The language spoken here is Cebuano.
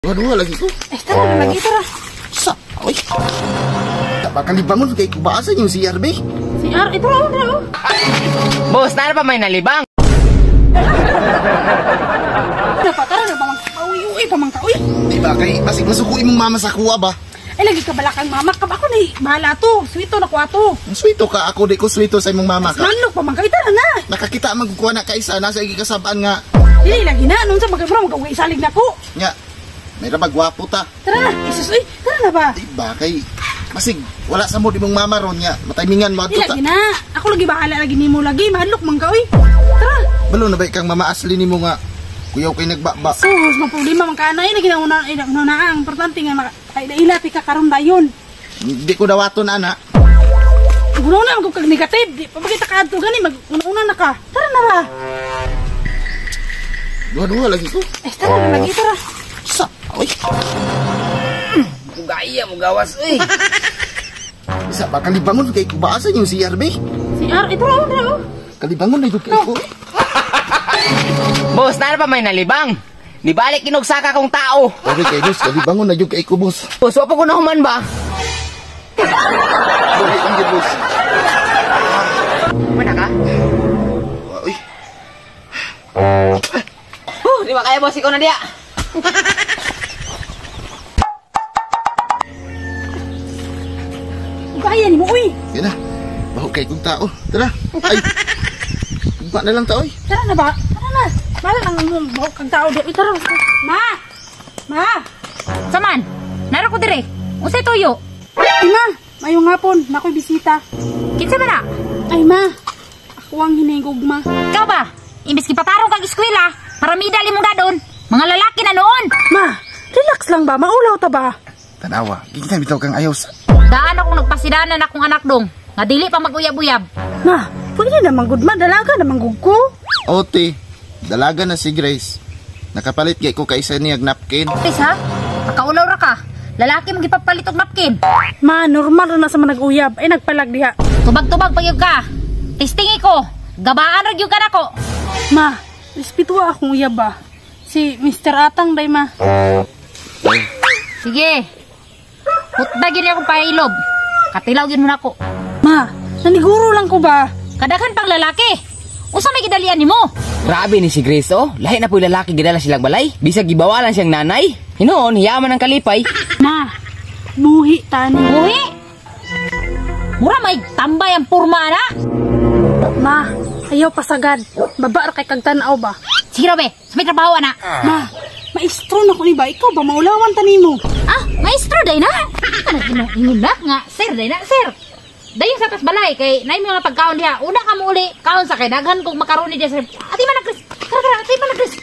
Duha-duha lagi ko. Eh, tara na lagi, tara. Sa, oy. Napakalibangon kay kubaasan yung CRB. Si R, ito, oh, tara, oh. Boss, nara pa may nalibang. Tara pa, tara na, pamangka, uy, uy, pamangka, uy. Di ba kay basig masuko imong mama sa kuha ba? Ay, lagi ka balakang mama, kab ako na, bahala to. Sweeto na kuha to. Ang sweeto ka ako di ko sweeto sa imong mama ka. Manlok, pamangka, uy, tara na. Nakakita man kuha na kaisa nasa igi kasabaan nga. Dili, lagi na, nung sa magkabro, magkaway salig na ko. Nya. May rabag gwapo ta. Tara na, isus, uy, tara na ba? Di ba kay basig wala sa mood imong mama ron nya. Mataymingan mo Di adto ta. lagi na. Ako lagi bahala lagi nimo lagi, mahadlok man ka, uy. Tara. Balo na ba ikang mama asli nimo nga kuyaw kay nagbaba. Sus, mga problema man ka na, ay, lagi na una, ay, una na ang importante nga makaila ka karon dayon. Hindi ko dawaton ana. Una-una mag kag negative, di pa bagay ta kaadto gani mag una-una na ka. Tara na ba? Duha-duha lagi ko. Eh, tara na lagi, tara. Sa, oy. Mugaya, mugawas, uy. Isa ba kalibangon kay kubaasan yung CRB? Si R, ito oh, tara oh. Kalibangon na jud kay ko. Boss, nara pa may nalibang. Nibalik inugsaka kong tao. Sorry kay boss, kalibangon na jud kay ko boss. Boss, wa pa ko nahuman ba? Sorry ang jud boss. Mana ka? Oy, Huh, di ba kaya boss, ikaw na diya. Gaya nimo uy. yan na. Baho kay kong tao. Tara. Ay. Ugma na lang ta oy. Tara na ba? Tara na. Bala nang imong buhok kag tao di. Uy, tara. Ma. Ma. Saman, nara ko dire. Unsay tuyo? Ay ma, mayong hapon, nakoy bisita. Kinsa man na? Ay ma, ako ang hinigugma. Ikaw ba? Imbis gipatarong kag eskwela, para midal imong dadon. Mga lalaki na noon. Ma, relax lang ba? Maulaw ta ba? Tanawa, gigintan bitaw kang ayaw sa. Daan akong nagpasidanan akong anak dong. Nga dili pa maguyab-uyab. Ma, pwede naman gud ma, dalaga naman gud ko. Ote, dalaga na si Grace. Nakapalit kay ko kaisa niya napkin. Please ha? Pakaulaw ra ka. Lalaki mong gipapalit og napkin. Ma, normal ra na sa mga nag-uyab. Ay nagpalag diha. Tubag-tubag pa gyud ka. Testingi ko. Gabaan ra gyud ka nako. Ma, respeto akong uyab ba? Si Mr. Atang day ma. Sige. Hutda gyud ni akong pailob. Katilaw gyud mo nako. Ma, naniguro lang ko ba? Kadaghan pang lalaki. Unsa may gidalian nimo? Grabe ni si Grace, oh. Lahi na po lalaki gidala silang balay. Bisag gibawalan siyang nanay. Hinoon, hiyaman ang kalipay. Ma, buhi tani. Buhi. Mura may tambay ang purma na. Ma, ayaw pasagad. Baba ra kay kag tan-aw ba? Sige raw, be. Sa may trabaho na. Ma, maestro na ko ni ba? Ikaw ba maulawan ta nimo? Ah, maestro day na. Ano ingon na nga, sir day na, sir. Dayon sa tas balay kay naay mga pagkaon diha. Una ka mo uli, kaon sa kay daghan kog makaroni diha sir. Ati man na Chris. Tara tara, ati man na Chris.